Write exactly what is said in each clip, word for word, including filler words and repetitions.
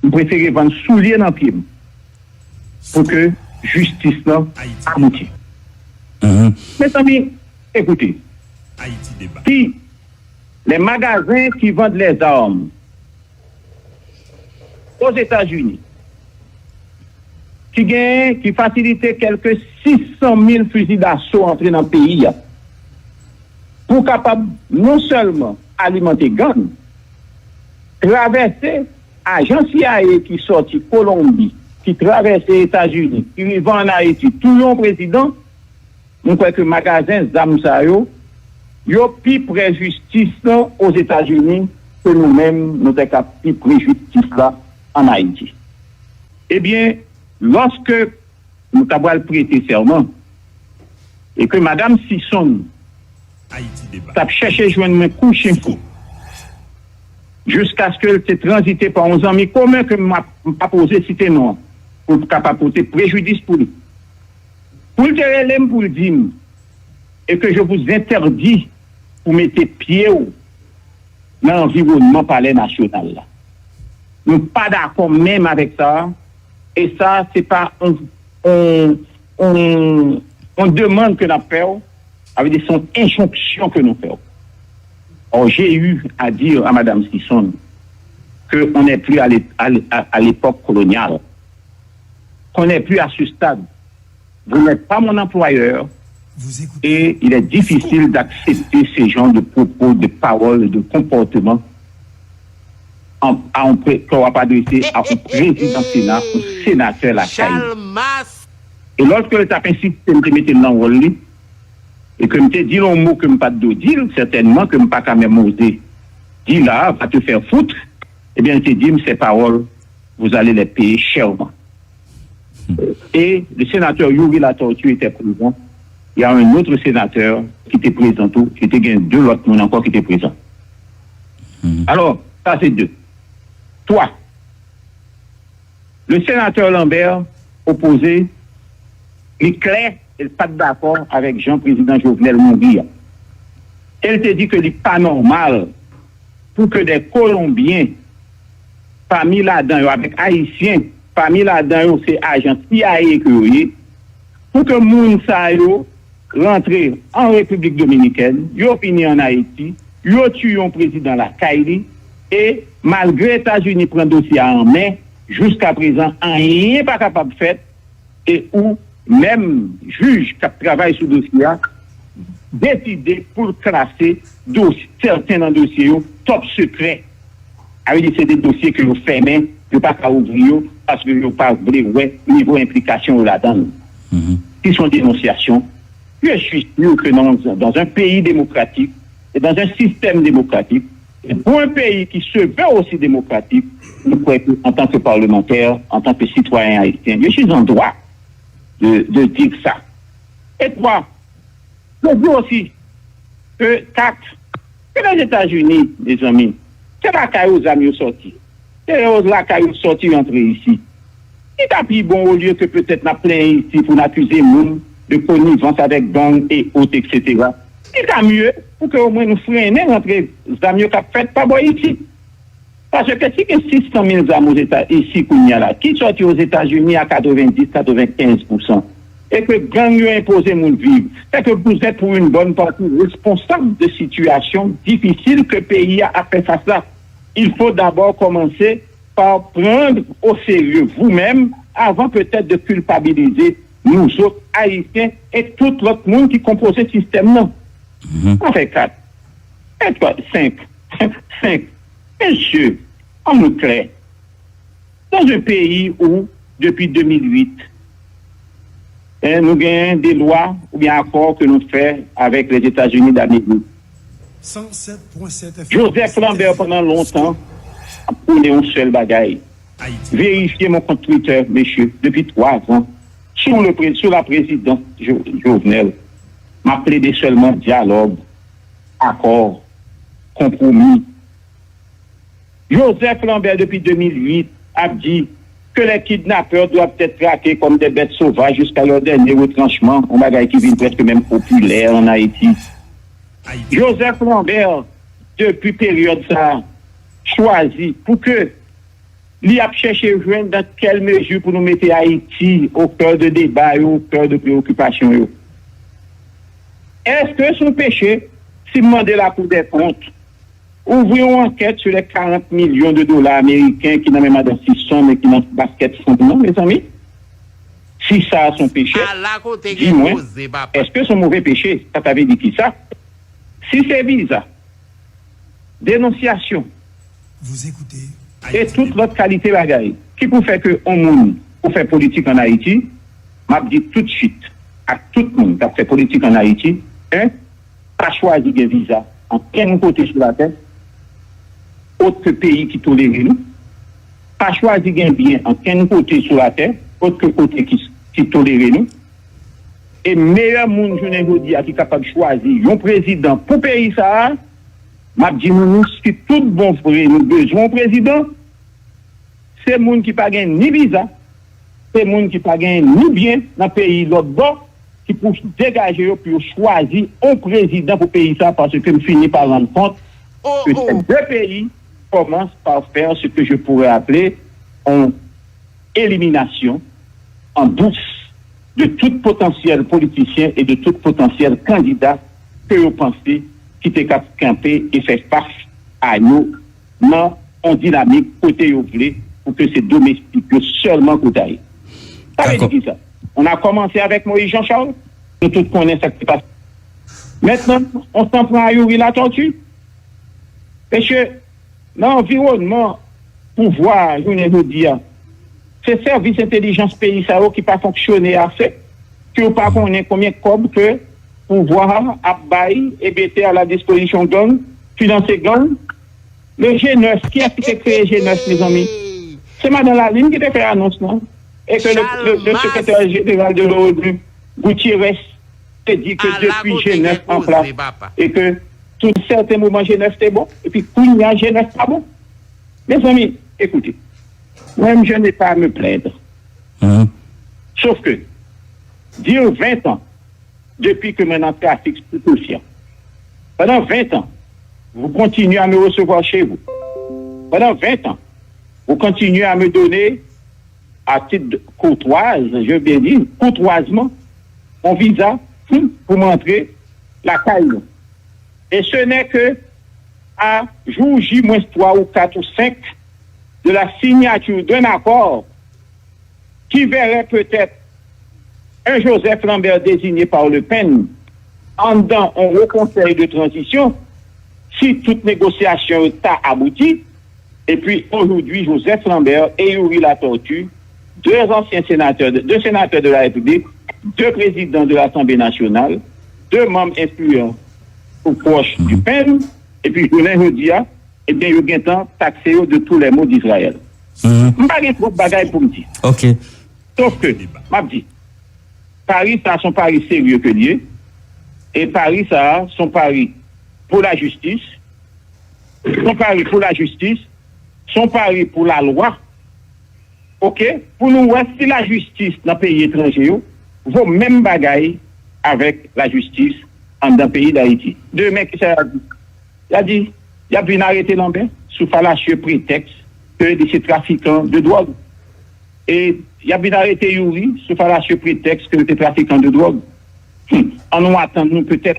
M prefere vann soulye nan pye m pou ke jistis lan abouti. Mezanmi, ekoute, si les magasins qui vendent les armes aux États-Unis, ki genyen, ki fasilite kèlke sis san mil fizi daso antre nan peyi a, pou kapab non sèlman alimante gang, travèse ajan C I A ki sòti Kolonbi, ki travèse Etazini, ki rive ann Ayiti, touye yon prezidan, m kwè ke magazen zam sa yo, yo pi pre jistis lan Ozetazini ke nou menm, nou te ka pi pre jistis la ann Ayiti. Ebyen, lòske nou ta pral prete sèman, e ke Madanm Sison t ap chèche jwenn mwen kou chen fou, jiskaske l te tranzite pa yon zanmi komen ke m ap, m p ap oze site non an, pou l kapab pote prejidis pou li. Pou l te rele m pou l di m, e ke je vous interdis pou mete pye w nan anviwònman Palè Nasyonal la. Nou pa dakò menm avèk sa, e sa, se pa yon, yon, yon, yon demann ke n ap fè w, sa vle di se yon enjonksyon ke nou fè w. Or, j'ai eu à dire à Madame Sison que on n'est plus à l'é-, à l'é-, à, à l'époque coloniale, qu'on n'est plus à ce stade. Vous n'êtes pas mon employeur et il est difficile d'accepter ce genre de propos, de paroles, de comportement en, à un pré-, que w ap adrese a un président Sénat, un sénateur lakay. E lòske l t ap ensiste m te mete l nan wòl li, e ke m te di l yon mo ke m pa t dwe di l, sètènman ke m pa ka menm oze di la, va te faire foutre, ebyen, l te di m, ces paroles, vous allez les payer chèrement. Et le sénateur Youri Latortue était présent. Il y a un autre sénateur ki te prezan tou, e te gen de lòt moun ankò ki te prezan. Alò, sa se de. Twa, le sénateur Lambert opoze, li klè, e l pa t dakò avèk jan prezidan Jovenel mouri a. E l te di ke li pa nòmal pou ke de Kolonbyen, pami ladan yo avèk Ayisyen, pami ladan yo se ajan C I A ke yo ye, pou ke moun sa yo rantre an Repiblik Dominikèn, yo vini ann Ayiti, yo tiye yon prezidan lakay li, e malgre Etazini pran dosye a an men, jiskaprezan, anyen pa kapab fèt, e ou menm jij k ap travay sou dosye a deside pou l klase dos-, sèten nan dosye yo top secret. Sa vle di se de dosye ke yo fèmen, yo pa ka ouvri yo, paske yo pa vle wè nivo enplikasyon yo ladan l. Si se yon denonsyasyon, je suis sûr que dans, dans un pays démocratique et dans un système démocratique, et pour un pays qui se veut aussi démocratique, je crois que, en tant que parlementaire, en tant que citoyen haïtien, je suis en droit de, de dire ça. Et trois, je dis aussi que, kat, ke Lèzetazini, mezanmi, se lakay ou zam yo sòti. Se yo lakay yo sòti antre isi. Li ta pi bon, olye ke petèt n ap plenyen isi pou n akize moun de konivans avèk gang e ot, et cetera. Li ta mye pou ke omwen nou frennen rantre zam yo k ap fèt pa bò isi. Paske si gen sis san mil zam Ozeta-, isi kounye a la, ki sòti Ozetazini a katrevenndis, katrevenkenz pousan, e ke gang yo enpoze moun viv, c'est que vous êtes pour une bonne partie responsable de situation difficile que peyi a ap fè fas la. Il faut d'abord commencer par prendre au sérieux vous-même avant peut-être de culpabiliser nous autres Haïtiens et tout lòt moun ki konpoze sistèm nan. Sa fè kat. E twa, senk. Senk. Mesye, ann nou klè. Dans un pays où, depuis deux mille huit, hein, nou gen de lwa oubyen akò ke nou fè avèk Lèzetazini Damerik. Joseph Lambert, pandan lontan, ap pwone yon sèl bagay. Verifye mon compte Twitter, mesye, depi twa zan, sou le pré-, sou la présidence Jo-, Jovenel. M ap plede sèlman dyalòg, akò, konpwomi. Joseph Lambert, depuis deux mille huit, ap di que les kidnappeurs doivent être traqués comme des bêtes sauvages jusqu'à leur dernier retranchement, yon bagay ki vin prèske menm popilè ann Ayiti. Joseph Lambert, depi peryòd sa a, chwazi pou ke Li ap chèche jwenn dans quelle mesure pou nou mete Ayiti au cœur de débat yo, au cœur de préoccupation yo. Èske se yon peche si m mande Lakou dè Kont ouvri yon ankèt sou lè karant milyon de dola ameriken ki nan men madan Sison e ki nan baskèt fon nan, mezanmi? Si sa se yon peche, di mwen, èske se yon move peche? Sa ta vle di ki sa? Si se viza, denonsyasyon e tout lòt kalite bagay ki pou fè ke yon moun pou fè politik ann Ayiti, m ap di toutswit ak tout moun k ap fè politik ann Ayiti, en, pa chwazi gen viza ankenn kote sou latè, ot ke peyi ki tolere nou, pa chwazi gen byen ankenn kote sou latè, ot ke kote ki, ki tolere nou, e meyè moun jounen jodi a ki kapab chwazi yon prezidan pou peyi sa a, m ap di nou, nou, si tout bon vre nou bezwen yon prezidan, se moun ki pa gen ni viza, se moun ki pa gen ni byen nan peyi lòt bò, ki pou degaje yo pou yo chwazi yon prezidan pou peyi sa, paske m fini pa rann kont ke ces deux pays commencent par faire ce que je pourrais appeler une élimination en douce de tout potentiel politicien et de tout potentiel candidat ke yo panse ki te kap kanpe e fè fas a yo nan yon dinamik kote yo vle pou ke se domestik yo sèlman k ou ta ye. Sa vle di ki sa? On a commencé avec Moïse Jean Charles, nou tout konnen sa k te pase. Mentnan, on s'en prend à Youri Latortue. Mesye, nan anviwònman pouvwa a jounen jodi a, se sèvis entèlijans peyi sa yo ki pa fonksyone ase, ke yo pa konnen konbyen kòb ke pouvwa a ap bay e mete a la dispozisyon gang, finanse gang. Le G nèf, kiyès ki te kreye G nèf, mezanmi? Se madan Lalin ki te fè anons lan. E ke le, le, le sekretè jeneral de l'ONU, Gutiérrez, te di ke depi G nèf an plas, e ke tout sèten moman G nèf te bon, epi kounye a G nèf pa bon. Mezanmi, écoutez, moi-même, je n'ai pas à me plaindre. Sauf que, dire vingt ans, depuis que maintenant trafic stupéfiant. Pendant vingt ans, vous continuez à me recevoir chez vous. Pendant vingt ans, vous continuez à me donner, à titre de courtoise, je veux bien dire, courtoisement, mon visa, hmm, pour m'entrer la caille. Et ce n'est que à jour J moins trois ou quatre ou cinq de la signature d'un accord qui verrait peut-être un Joseph Lambert désigné par Le Pen anndan yon wo konsèy de tranzisyon, si tout negosiyasyon yo ta abouti, epi aujourd'hui Joseph Lambert et Youri Latortue, deux anciens sénateurs, de, deux sénateurs de la République, deux présidents de l'Assemblée nationale, deux membres influents ou proches du Pen, epi jounen jodi a, ebyen, yo gentan takse yo de tous les maux d'Israël. M pa gen twòp bagay pou m di. Sof ke, m ap di, pari sa a se yon pari serye ke l ye. E pari sa a se yon pari pou lajistis, se yon pari pou lajistis, se yon pari pou lalwa. Oke, pou nou wè si lajistis nan peyi etranje yo vo menm bagay avèk lajistis anndan peyi Dayiti. Demen, kisa y ap di? Y a di, y ap vin arete Lanbè sou falasye pretèks ke li se trafikan de dwòg. E y ap vin arete Youri sou falasye pretèks ke li se trafikan de dwòg. Hmm. Ann nou atann nou petèt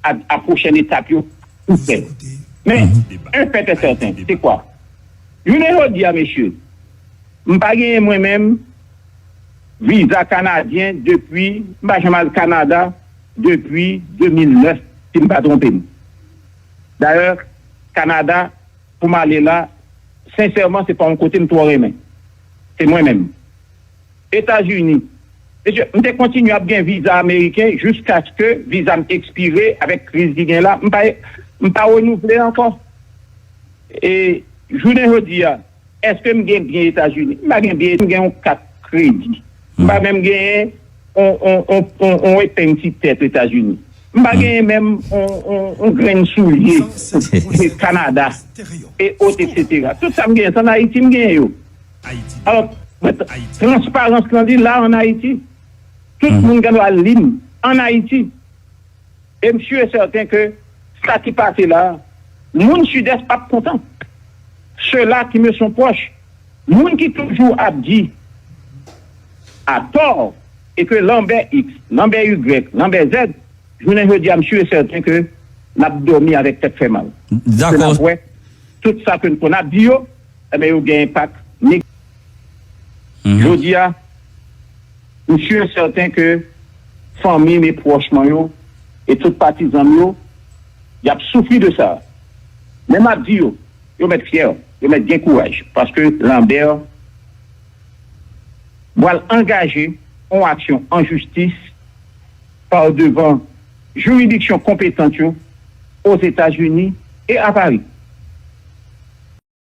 a, a pwochèn etap yo pou fè. Men, un fait est certain, se kwa? Jounen jodi a, mesye, m pa genyen mwen menm viza kanadyen depi, m pa janm al Kanada depi de mil nèf, si m pa twonpe m. Dayè, Kanada, pou m ale la, sensèman, se pa yon kote m twò renmen. Se mwen menm. Etazini. Mesye, m te kontinye ap gen viza ameriken jiskaske viza m ekspire avèk kriz ki gen la. M pa, m pa renouvle ankò. E jounen jodi a, èske m gen byen Etazini? M pa gen byen, m gen yon kat kredi. M pa menm genyen yon, yon, yon, yon, yon epeng ti tèt Etazini. M pa genyen menm yon, yon, yon grenn soulye Kanada, e ot, etsetera. Tout sa m genyen, se ann Ayiti m genyen yo. Alò, transparans lan li la ann Ayiti. Tout moun gen dwa li m ann Ayiti. E m si e sèten ke sa ki pase la, moun Sidès p ap kontan. Ceux-là qui me sont proches, Moun ki toujou ap di atò e ke Lanbè X, Lanbè Y, Lanbè Z, jounen jodi a, m si e sèten ke n ap dòmi avèk tèt fè mal. Paske n ap wè tout sa ke n konn ap di yo, enben, yo gen enpak negatif. Jodi a, m si e sèten ke fanmi m e pwòch mwen yo e tout patizan m yo, y ap soufri de sa. Men m ap di yo, yo mèt fyè, yo mèt gen kouraj, paske Lanbè pral angaje yon aksyon an jistis pa devan jiridiksyon konpetant yo Ozetazini e a Pari.